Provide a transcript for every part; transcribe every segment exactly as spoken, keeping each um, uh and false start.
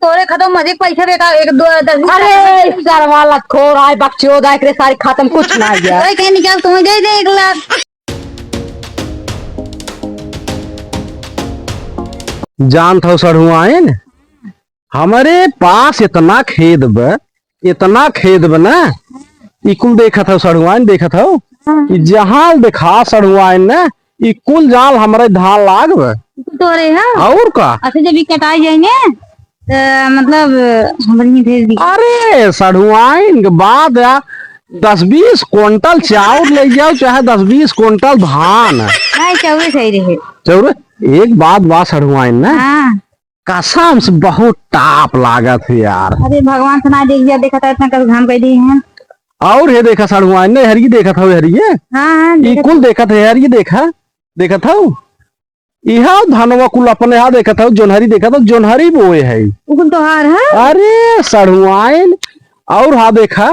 तोरे खतम मजे के पैसा बेकार, एक दो दस बीस अरे, हजार। सरवा लतखोर आए, बकचोद आए, एकरे सारी खातम कुछ ना आइया। अरे, कहीं निकाल, तुम्हें दे दे एक लाख। जानत हौ सढ़ुआइन, हमरे पास इतना खेत बा, इतना खेत बा ना, ई कुल देखत हौ सढ़ुआइन, देखत हौ, हाँ। ई जहाँ देखा सढ़ुआइन ना, ई कुल जाल हमरे धान लाग बा। ई कुल तोरे है? और का? अच्छा, जब ई कटाई जाई ने, त मतलब हमरे ही भेज दी। अरे, सढ़ुआइन के बात या, दस बीस कुंटल चाउर ले जाओ, चाहे दस बीस कुंटल धान। नहीं, चाउरे सही रहे। चाउरे, एक बात बा सढ़ुआइन ना, हाँ। कसम से बहुत टाप लागत है यार। अरे भगवान से ना देख जा, देखा था इतना कभी घाम कर दी है। और ये देखा सढ़ुआइन ने हरी देखत हौ, हरी ये। हाँ, हाँ, ई देखत कुल देखत है यार, ये देखा, देखत हौ। इहा धनवा कुल अपने हा देखत हौ, जोन्हरी देखत हौ, जोन्हरी बोए है। उ कुल तोहार है? अरे सढ़ुआइन, और हा देखा,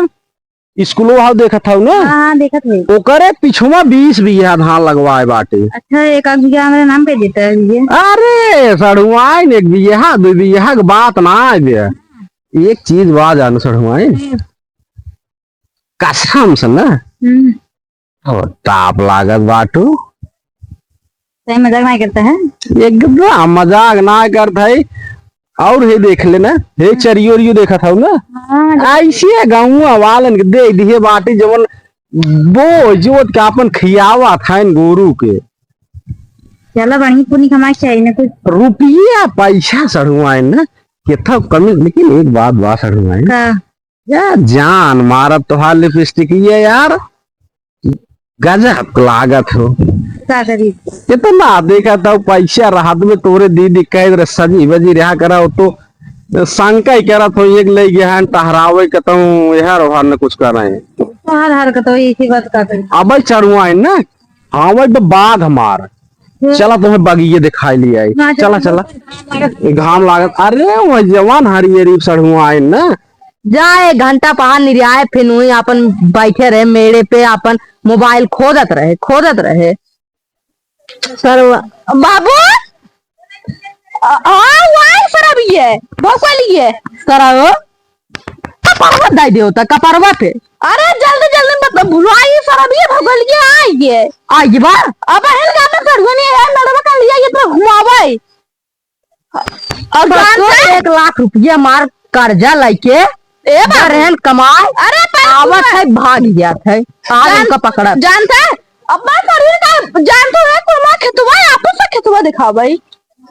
स्कूलो हा देखत हौ ना? हाँ, हाँ, देखत है। ओकरे पिछुआ बीस बीघा धान लगवाए बाटे। अच्छा, एक आध बीघा हमरे नाम पे देता है ये। अरे सढ़ुआइन, एक बीघा, दो बीघा के बात ना आवे। एक चीज बा जानू सढ़ुआइन, हम्म। कसम से ना, हम्म। और टाप लागत बाटू। सही मजाक नहीं करता है? एकदम मजाक ना करत है। और हे देख लेना, हे चरियो उरियो देखत हौ ना? हाँ। ऐसे गाँव वालन के दे दिहे बाटी जवन बो जोत के आपन खियावा थाइन गोरू के। चला बढ़िया पुनी कमाई चाहिए ना कुछ। रुपया पैसा सढ़ुआइन ना, केथा कमी, लेकिन एक बात बा सढ़ुआइन। का? या जान मारत तोहार लिपस्टिक ये यार, गजब लागत हो। का करी? कितना देखा था पैसा रहत में तोरे दीदी कहे रे सजी बजी रहा करा हो तो शंका ही करत हो एक ले गया है टहरावे के तो यार ओहर न कुछ कर रहे हैं। तोहार हरकत हो इसी बात का करी? अब सढ़ुआइन ना, हाँ भाई तो बाघ मार। हम्म। चला तुम्हें बगिये दिखाई लिया है। ना, चला, चला। चला। घाम लागत। अरे वो जवान हरियरी सढ़ुआइन ना, जा एक घंटा पहाड़ निरियाए, फिर वहीं आपन बैठे रहे मेड़े पे, आपन मोबाइल खोदत रहे, खोदत रहे। सर, बाबू, आ, आ, वाह, सर, अभी ये, भौकाली ये। सर, आओ। कपरवा दे दे होता, कपरवा पे। अरे, जल्दी, जल्दी मत बुलाई, सर, अभी ये भौकाली ये आई ये। आई बा? अब हेल गाना सर, वो नहीं है, मैडम का लिया ये तो घुमावे। और बस जानते तो हैं? एक लाख रुपया मार कर्जा लइके ए बाबू। बहन कमाए, अरे, पहले आवत सुनो। है, भाग जात है। आज जान-, उनका पकड़ा। जानते हैं? अब मैं करूँ का, जानते हो, कोई माँ खेतवा है, आपस से खेतवा दिखा भाई।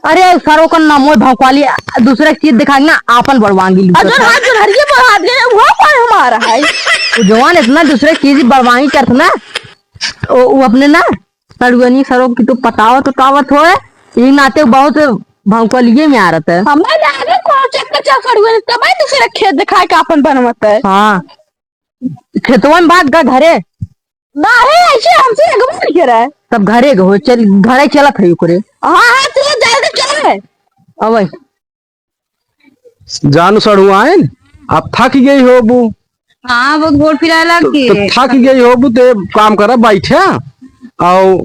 अरे, सरो का नाम है भौकाली, दूसरे की चीज दिखाएंगे ना, आपन बड़वांगी और लूटत जो है। हाथ जो हरिये पर हाथ गए, वो कौन हमारा है? वो जवान इतना दूसरे की चीज बड़वांगी करत ना, वो, वो अपने ना, सड़ुअनी सरो की तो पतावत उतावत होए, ई नाते बहुत भौंकलिए में आ रहता है। हमें लागे कौन चक्कर चल सड़ुअनी, तब ही दूसरे खेत दिखाए के आपन बनवत है। हाँ, खेतवा में भाग गा घरे। ना है, ऐसे हमसे अगवा नहीं रहा है। तब घरे गो, चल, घरे चलत है ओकरे। हाँ, हाँ, चलो जल्दी चले। अबे। जानू सड़ुआइन, अब थक गई होबू। हाँ, बहुत गोड़ पिराए लग तो, गई। तो थक गई होबू, ते काम करा, बैठा। आओ,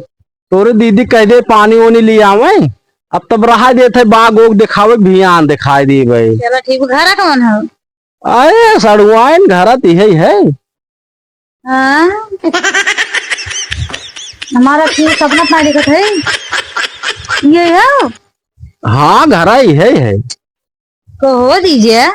तोरे दीदी कह दे, पानी वानी ले आवे। अब तब रहा देत है, बाग ओग दिखावे, भियान दिखाई देबे। चलो ठीक, घर कौन है? अरे, सड़ुआइन घर त यही है। हाँ। हमारा फिर सपना अपना देखत है। ये है? हाँ, घर ही है, है। कहो दीजिए,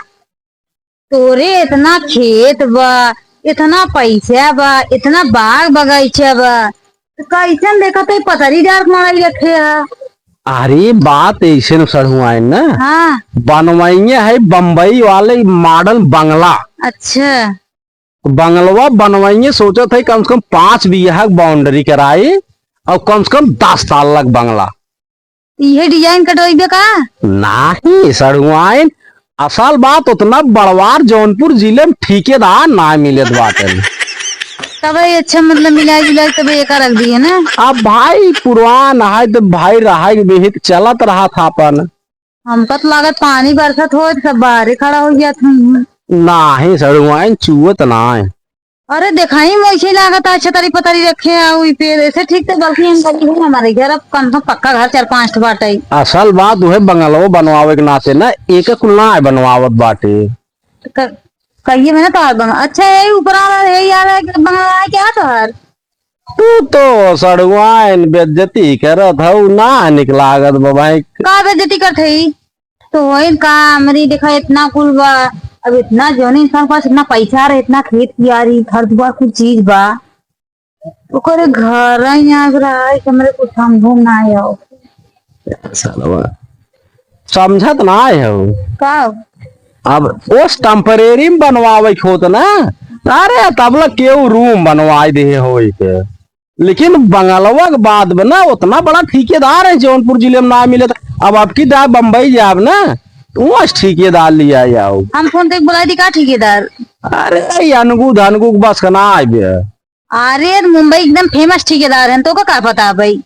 तोरे इतना खेत बा, इतना पैसा बा, इतना बाग बगीचा बा, तो कैसन देखत है पतरी डार मारल रखे है? अरे बात ऐसे न सड़ुआइन ना। हाँ। बनवाइए है बम्बई वाले मॉडल बंगला। अच्छा। बंगलवा बनवाइए, सोचत है कम से कम पाँच बीघा के बाउंड्री कराई और कम से कम दस साल लग बंगला। इहे डिजाइन कटवाइबे का? नाही सड़ुआइन, असल बात उतना बड़वार जौनपुर जिले में ठेकेदार ना मिलत बाटे। तबे अच्छा, मतलब मिला जुला के तबे एका रख दिए ना। अब भाई पुरान है तो भाई रहा के बेहित चलत रहा था अपन। हमका तो लागत पानी बरसत होए तो सब बाहरे खड़ा हो गया था। नाही सड़ुआइन, चुअत ना है। अरे देखाई में वैसे लागत है, छतरी पतरी रखे हैं, वही पे ऐसे ठीक तो गलती हम करी है हमारे घर, अब कम से कम पक्का घर चार पांच ठो बाटे। असल बात उहे बंगलवा बनवावे के नाते ना, एक कुल ना बनवावत बाटे। तो क-, कहिए में ना तोहार बंगला, अच्छा यही ऊपर वाला यही आ रहा है कि बंगला है क्या तोहार? तू तो सड़ुआइन बेइज्जती करत हऊ, ना निक लागत बा भाई। का बेइज्जती करत हई? तो वही का, हमरी देखा इतना कुल बा, अब इतना जौन इंसान के पास इतना पैसा रहे, इतना खेत कियारी, घर दुआर कुल चीज बा, ओकरे घर यहाँ रहा है कि हमरे कुछ समझे ना आओ। सालवा, समझत ना हो। का? अब ओस temporary में बनवावे के होत ना, अरे तबला केहू room बनवाए दे होई के। लेकिन बंगलवा के बाद में ना उतना बड़ा ठेकेदार है जौनपुर जिले में ना मिले। तो अब आपकी दाय बम्बई जाब ना, तो वहाँ से ठेकेदार लिया जाओ। हम फोन तक बुलाई दी का ठेकेदार? अरे, ये अनगू धनगू के बस का ना आइबे। अरे, मुंबई एकदम famous ठेकेदार है, तो का, का पता भाई?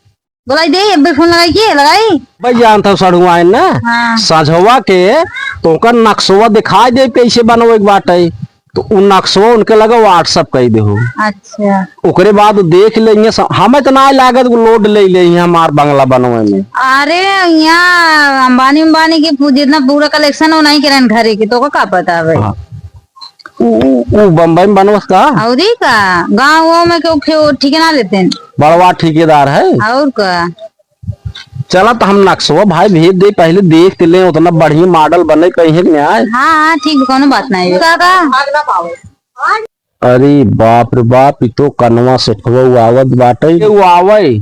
बुलाई दे, एक बेर फोन लगाई के, लगाई। भाई जानत हो सड़ुआइन ना, हाँ। साझवा के तो ओकर नक्शवा दिखाई दे, कैसे बनवे के बाटे। तो उ नक्शवा उनके लगे WhatsApp कई देहु। अच्छा। ओकरे बाद उ देख लेइहैं, स-, हमें तो ना लागत उ load ले लेइहैं हमार बंगला बनवे में। अरे, यहाँ अंबानी, अंबानी के पू-, जितना पूरा collection हो नहीं करन घरे के, तो का पता भाई? हाँ। उ, उ, उ बम्बई में बनवस का? औरी का? गाँव में केहू, केहू ठिकाना लेते हैं। बड़वा ठेकेदार है। और का? चला, तो हम नक्शवा भाई भेज दे, पहले देख के ले, उतना बढ़िया model बने, कहीं है कि नहीं आए। हाँ, हाँ, ठीक, कोनो बात नहीं। का, का? अरे बाप रे बाप, ई तो कनवा सेठवा उ आवत बाटे, उ आवे,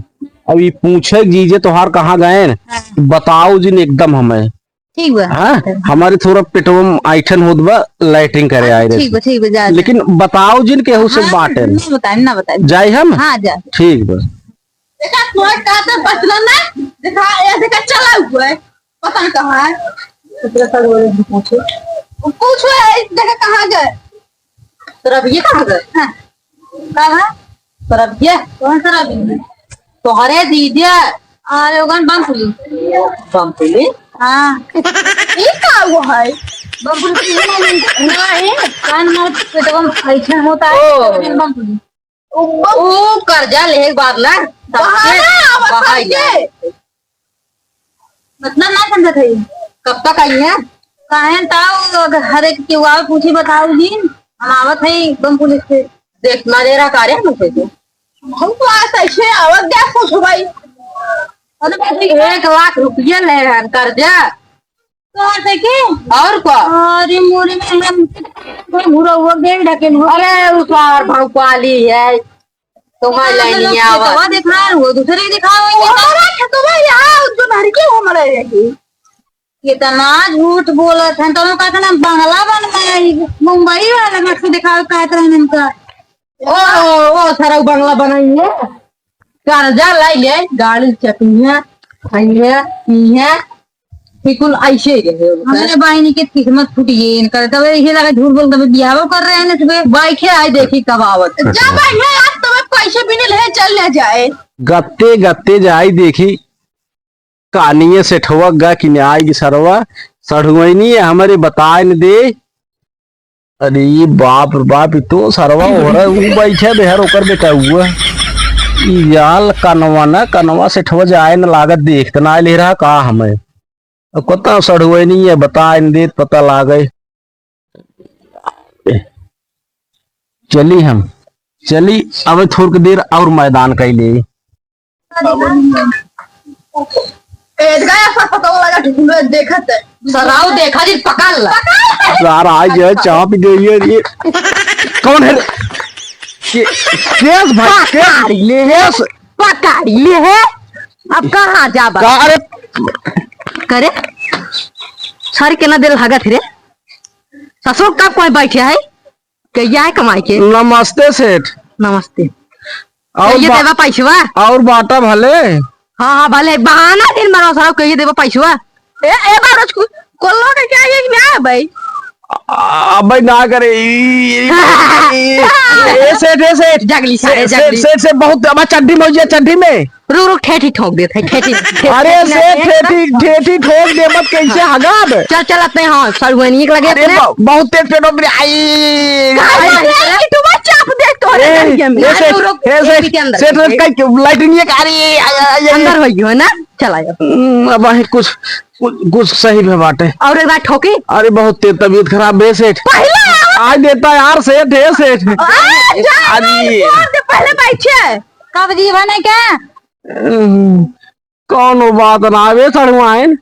अब ई पूछे, "जीजे तोहार कहाँ गए?" हाँ। बताओ जिन एकदम हमें। ठीक बा। हाँ, हमारे थोड़ा पेटवा में ऐंठन होत बा, latrine करे आए रहे। ठीक बा, ठीक बा, जा, जा। लेकिन बताओ जिन केहू से हाँ, बाटे। ना बताएं, ना बताएं। जाए हम? हाँ, जा। ठीक बा। देखा, तोहर का तो बचल ना, देखा, ये देखा, चला हुआ है, पता नहीं कहाँ है। दूसरे साल बोले, पूछो। पूछो, ये देखा, कहाँ गए? सरबिया कहाँ गए? हाँ। कहाँ? सरबिया? कौन सरबिया? तोहरे दीदी। अरे, ओगन बम पुलिस। बम पुलिस? हाँ। ई का हुआ है? बम पुलिस की ना, ना है। कान में पेटवा में ऐंठन होता है, ओ। बम पुलिस। उ, उ कर्जा लेहे के बाद ना, सबके बहाना आवत बहाई करके। ना। मतलब ना समझत है। कब तक आई है? काहे न ताऊ, अगर हर एक के वाल पूछी बताऊ जी, हम आवत है बम पुलिस से। देख, ना दे रहा कार्य हम से तो। हम तो आज ऐसे आवत गया कुछ भाई। अरे भाई, एक लाख रुपया ले रहा है कर्जा। तोहर से के? और का? अरे मोरे में हम थोड़ा भूरा हुआ, गेल ढकेल हुआ। अरे, उ तोहर भौकाली है, तुम्हार हाँ, लाइन लोग नहीं आवत। खेतवा दिखाए हो, दूसरे के दिखाओ, ये हमारा खेतवा यहाँ, जो नहर के हमारे है। कितना झूठ बोलत हैं, तो लोग कहते ना, बंगला बनवाई, मुंबई वाले में से दिखाओ, कहत रहन इनका। ओ, ओ, सारा बंगला बनाई है, कर्जा लाई है, गाड़ी चपी है, खाई है, पी है, बिल्कुल ऐसे ही रहे हो। हमरे बहिनी के किस्मत फूट गई इनकर, तब इहे लगा झूठ बोल, तब बियाहो कर रहे हैं ना सुबह। बैठे आए देखी कब आवत। जब बैठे आप तब पैसे भी नहीं ले चल ले जाए। गत्ते गत्ते जाई देखी, कानिये सेठवा गा कि ने आई कि सरवा, सढ़ुआइनी है हमरे बताए न दे। अरे बाप रे बाप, ई तो सरवा हो रहा है, ऊ बैठे देहर ओकर बेटा हुआ। ई याल कनवा ना, कनवा सेठवा जाए न लागत, देख त ना ले रहा का हमें। अब कत्ता सढ़ुआइनी है, बता इन देत पता लागे। चली हम, चली अब थोड़क देर और मैदान कई ले। ए, गया पर पता लगा ढूंढे, देखत है। सराऊ देखा जी, पकड़ ला। सार आ गया, चाप गई है ये। कौन है रे? के-, केस भाई, केस, पकड़ ले। केस। पकड़ ले है। अब कहाँ जाबा? का रे? करे? सर के ना दिल भागत रे। ससुर कब कोई बैठे है? कहिया है कमाई के? नमस्ते सेठ। नमस्ते। और कहिए बा-, देबा पैसवा? और बाटा भले? हाँ, हाँ, भले। बहाना दिन बनाओ सारा, कहिए देबा पैसवा? ए, ए, बाबूराज, कु-, कोल्लो के क्या ये क्या है भाई? आ, भाई ना करे, ई, ई, ई, ए, सेठ, ए, सेठ। जगली सारे, सेठ, सेठ, जगली। सेठ, सेठ, बहुत, अब चड्ढी में हो गया, चड्ढी में। रुक, रुक, ठेठी ठोक देत है, ठेठी, ठेठी अरे ना सेठ, दे। ठेठी, ठेठी ठोक दे मत, कैसे हगाब? चल, चल, अपने, हाँ, सड़ुआइनी के लगे अरे, अपने। ब-, बहुत तेज पेट में, आई। अरे, अरे, अरे, अरे, तू बस चाप दे, ए, ए, सेठ, ए, सेठ, सेठ, कहीं क्यों? लैट्रिन ये कहाँ रही है? आ, आ, आ, ये, अंदर हो गयो है ना? चला जाओ। हम्म, अब आहे कुछ, कुछ, कुछ सही में बाटे। और एक बार ठोकी? अरे, बहुत तेज तबीयत खराब है, सेठ। पहले आओ। आज देता यार, सेठ है, सेठ। आ, जा, अरे। छोड़ दे, पहले बैठे। कब जी बने क्या? हम्म, कौनो बात ना आवे, सड़ुआइन।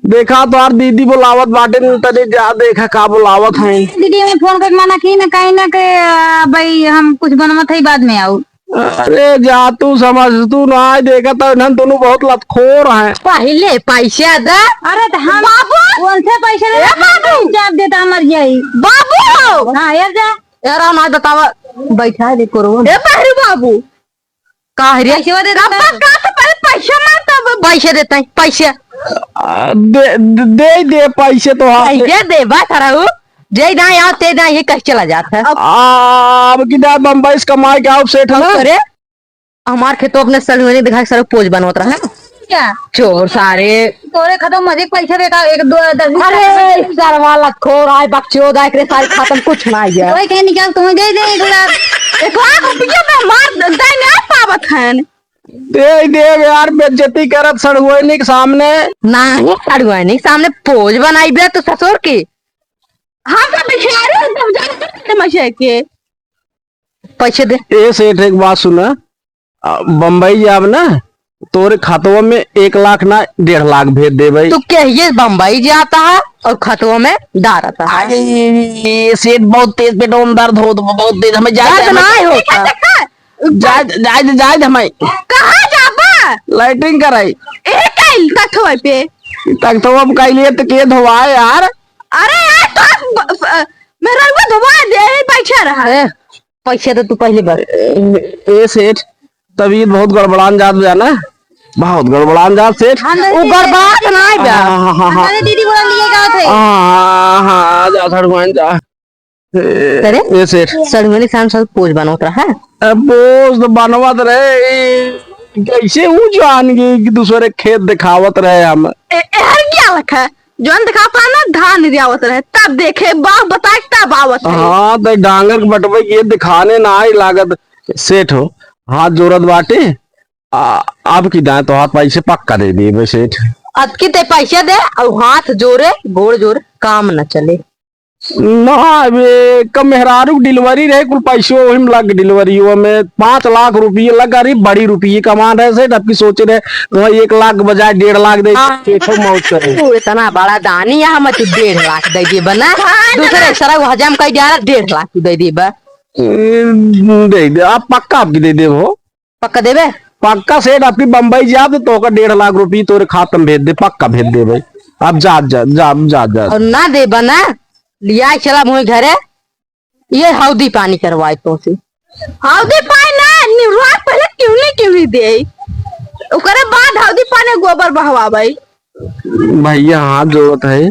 देखा तोहार दीदी बुलावत बाटे न, तनी जा देखा का बुलावत हैं। दीदी हमें फोन करके मना की ना, कहीं ना के, आ, भाई हम कुछ बनवत है, बाद में आओ। अरे जा तू समझ, तू ना आए, देखा तो इन्हन दोनों बहुत लतखोर हैं। पहले पैसा दे। अरे तो हम बाबू! उनसे पैसे ले ए बाबू! जब देता मर जाई। बाबू! हाँ, यार जा। यार हम आज बतावा, बैठा दे करो। ए पहरू बाबू! का है रे? पैसवा दे कब देता। का तो पहले पैसा मांगता, अब पैसे देता है, पैसे। आ, दे, दे, दे, दे पैसे तो हाँ। पैसे दे बा, खराऊ। जे ना आओ, ते ना, ये कह चला जाता है। आ, अब की ना बम्बई से कमाई के आओ सेठ हम। अरे, हमार खेतवा अपने सड़ुआइन दिखा के सारा पोज बनवत रहा है। क्या? चोर सारे। तोरे खतवा में अधिक पैसा बेटा, एक दो, दस बीस अरे, हजार। सरवा लतखोर आए, बकचोद आए, एकरे सारे खाता में कुछ ना आइए। वही कहीं निकाल, तुम्हें दे दे एक लाख। एक लाख रुपया में मार दे, नहीं पावत हन। दे दे यार, बेइज्जती करत सड़ुआइन के सामने। नाही, सड़ुआइन के सामने पोज बनाई बे तू ससुर की। हम तो भिखारी हैं, तब जान दे मजे के। पैसे दे। ए सेठ, एक बात सुना, आ, बम्बई जाब ना, तोरे खतवा में एक लाख ना, डेढ़ लाख भेज देबे। तू कहिए बम्बई जाता है और खतवा में डारता है। अरे, ये सेठ बहुत तेज पेटवा में दर्द होत बा, बहुत तेज, हमें जाए दर्द दे, हमें ना होता। देखा, देखा। जाए, जाए दे, जाए दे हमें। कहाँ जाबा? लैट्रिन कराई। ए, काइल तख्तवा पे। तख्तवा पे काइल ये तो के धोवाए यार। अरे यार, तो ब-, ब-, मेरा वो धोवा दे, यही बैठा रहा। ए, पैसे दे तू पहले बस। ए, ए सेठ, तबीयत बहुत गड़बड़ान जात बा ना, बहुत गड़बड़ान जात सेठ। हाँ, वो गड़बड़ात ना बा। हाँ, हाँ, हाँ, हाँ। अरे दीदी बोला लिए का थे? हाँ, हाँ, हाँ, जा सड़ुआइन जा। ए, करे? ए सेठ। सड़ुआइन के सामने सब पोज बनवत रहा। अब पोज तो बनवत रहे, ए, कैसे वो जान गई कि दूसरे खेत दिखावत रहे हम? ए, एहर क्या लखा? जौन दिखाता ना, धान रियावत रहे, तब देखे, बाप बताए, तब आवत है। हाँ, तो डांगर के बटवे के दिखाने ना आई लागत। सेठ हो, हाथ जोड़त बाटे, आ, अब की दाएं तो हाथ पैसे पक्का दे देबे सेठ। अब की ते पैसे दे और हाथ जोड़े, गोड़ जोड़े, काम न चले। ना, अबे, कम मेहरारू की डिलीवरी रहे, कुल पैसो वही में लग, डिलीवरी में पाँच लाख रुपये लग, अरे, बड़ी रुपये कमान रहे सेठ। अब की सोचे रहे, तो एक लाख के बजाय डेढ़ लाख दे, हाँ। सेठो मौज करे। तू इतना बड़ा दानी, यहाँ मत तू डेढ़ लाख दे दे बना। हाँ, दूसरे ना। सारा वो हजम कर दिया, डेढ़ लाख तू दे दे बा। ए, दे दे, आप पक्का आपकी दे दे हो। पक्का देबे? पक्का सेठ, आपकी बम्बई जाब तो तोहका डेढ़ लाख रुपये तोरे खाता में भेज दे, पक्का भेज दे भाई। आप जा, जा, जा, जा, जा। और ना देबा ना, लिया चला मुँह घरे, ये हौदी पानी करवाए तो से। हौदी पानी ना, निवरात पहले क्यों नहीं, क्यों नहीं दे? ओकरे बाद हौदी पानी गोबर बहवावे। भैया हाथ जोड़त है,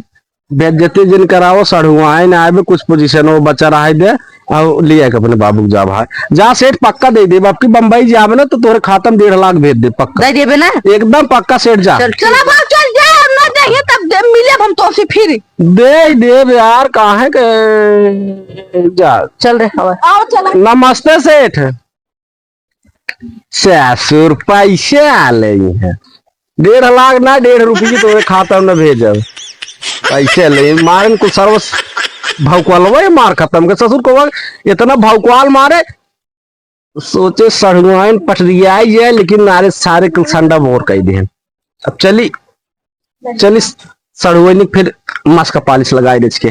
बेइज्जती जिन करावो, सड़ुआइन आए बे, कुछ पोजीशन वो बचा रहा है दे, और लिया के अपने बाबू के जा भाई। जा सेठ, पक्का दे दे, अब की बम्बई जाबे ना तो तोरे खाता में डेढ़ लाख भेज दे, पक्का। दे देबे ना? एकदम पक्का सेठ, जा। चल, चला बाप, चल जा, हम ना जाइए, तब दे, मिले हम तो से फिर। दे दे यार, काहे के, जा। चल रे, हवा। आओ, चला। नमस्ते सेठ। ससुर पैसे आ ले हैं। डेढ़ लाख ना, डेढ़ रुपये तोरे खाता में भेजब। पैसे ले मारन को सर्वस भौकलवा मार खत्म के। ससुर को इतना भौकवाल मारे, सोचे सड़ुआइन पटरियाई जाए, लेकिन नारे सारे कुल संडा बोर कई देहन। अब चली, चली सड़ुआइन फिर मस्का पालिश लगाई दे के।